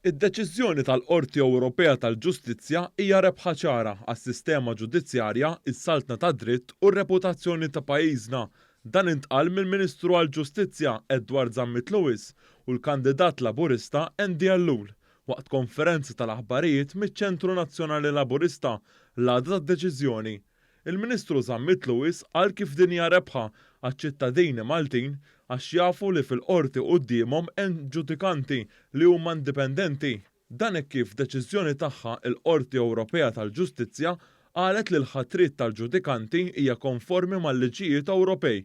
Id-deċiżjoni tal-Qorti Ewropea tal-Ġustizzja hija rebħa ċara għas-sistema ġudizzjarja, is-saltna tad-dritt u r-reputazzjoni ta' pajjiżna. Dan intqal mill-Ministru għall-Ġustizzja Edward Zammit Lewis u l-kandidat Laburista Andy Ellul waqt konferenza tal-aħbarijiet miċ-Ċentru Nazzjonali Laburista l-għada tad-deċiżjoni. Il-Ministru Zammit Lewis qal kif din hija rebħa għaċ-ċittadini Maltin għax jafu li fil-Qorti quddiemhom hemm ġudikanti li huma indipendenti. Dan hekk kif f'deċiżjoni tagħha l-Qorti Ewropea tal-Ġustizzja qalet li l-ħatriet tal-ġudikanti hija konformi mal-liġijiet Ewropej.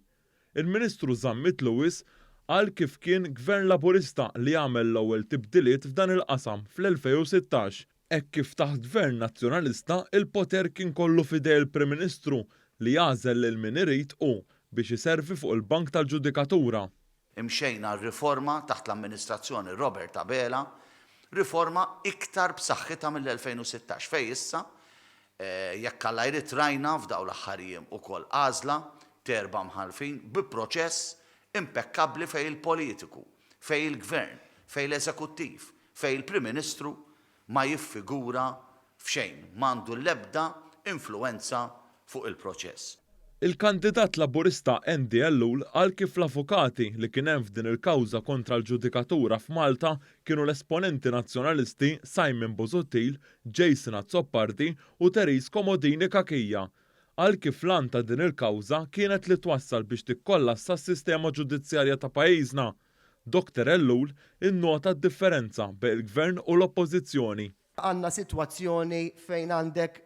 Il-Ministru Zammit Lewis qal kif kien Gvern Laburista li għamel l-ewwel tibdiliet f'dan il-qasam fl-2016. Hekk kif taħt Gvern Nazzjonalista il-poter kien kollu f'idej il-Prim Ministru li jagħżel lil min irid hu biex iservi fuq il-bank tal-ġudikatura. Imxejna għal riforma taħt l-amministrazzjoni Robert Abela, riforma iktar b'saħħitha mill-2016 fejn issa, jekk Alla jrid rajna f'dawn l-aħħar jiem ukoll għażla t'erba' mħallfin bi proċess impekkabbli fejn il-politiku, fejn il-Gvern, fejn l-Eżekuttiv, fejn il-Prim Ministru ma jiffigura f'xejn, m'għandu l-ebda influwenza fuq il-proċess. Il-kandidat Laburista Andy Ellul qal kif l-avukati li kien hemm f'din il-kawża kontra l-ġudikatura f'Malta kienu l-esponenti Nazzjonalisti Simon Busuttil, Jason Azzopardi u Therese Comodini Cachia. Qal kif l-għan ta' din il-kawża kienet li twassal biex tikkollassa s-sistema ġudizzjarja ta' pajjiżna. Doctor Ellul innota d-differenza bejn il-Gvern u l-Oppożizzjoni. Għandna sitwazzjoni fejn għandek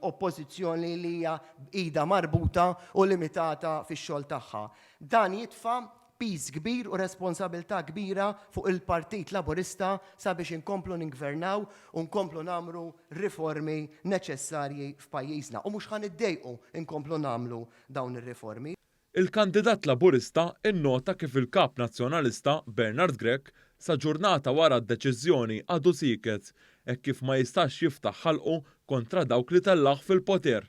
Oppożizzjoni li hija b'idha marbuta u limitata fix-xogħol tagħha. Dan jitfa' piż kbir u responsabilità kbira fuq il-Partit Laburista sabiex inkomplu ningvernaw u nkomplu nagħmlu riformi neċessarji f'pajjiżna. U mhux ħa niddejqu nkomplu nagħmlu dawn ir-riformi. Il-kandidat Laburista nnota kif il-Kap Nazzjonalista Bernard Grech sa ġurnata wara d-deċiżjoni għadu sieket hekk kif ma jistax jiftaħ ħalqu kontra dawk li tellgħuh fil-poter.